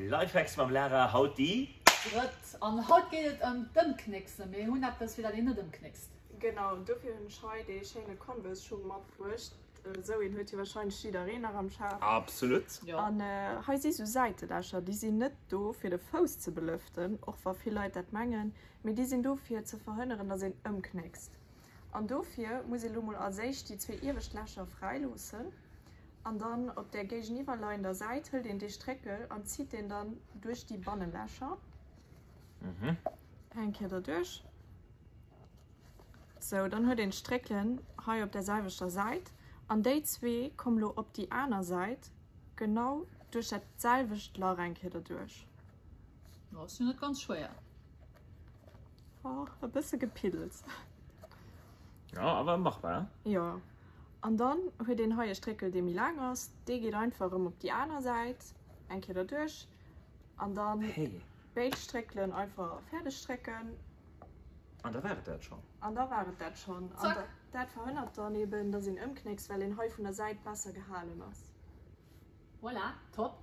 Lifehacks mam Lara, haut déi. Drëtt. An haut geet et ëm d'Ëmknécksen. Mir hunn eppes fir dat een net ëmknéckst. Genau, dofir hunn ech hei dee schéine Converse Schung matbruecht. Esou een huet jo warscheinlech jiddereen nach am Schaf. Absolut. An hei si sou Säitelächer, déi sinn net do fir de Fouss ze belëften, och wa vill Leit dat mengen, mee déi sinn do fir ze verhënneren, dass een ëmknéckst. An dofir muss ee lo mol als éischt déi zwee iewescht Lächer fräi loossen an dann op där géigeniwwerleiender Säit hëlt een dee Stréckel an zitt deen dann duerch déi Bannelächer eng Kéier derduerch. Sou, dann huet een d'Stréckelen hei op der selwechter Säit an déi zwee komm lo op déi aner Säit genau duerch dat selwecht Lach eng Kéier derduerch. Ass jo net ganz schwéier. Oh, e bësse Gepiddels. Jo, awer machbar. Jo, an dann huet een hei e Stréckel dee méi laang ass, dee geet einfach erëm op déi aner Säit eng Kéier derduerch an dann béid Stréckelen einfach fäerdeg strécken. An da war et dat schonn. An da war et dat schonn. An dat verhënnert dann eben, dass een ëmknéckst, well een hei vun der Säit besser gehalen ass. Voilà, top!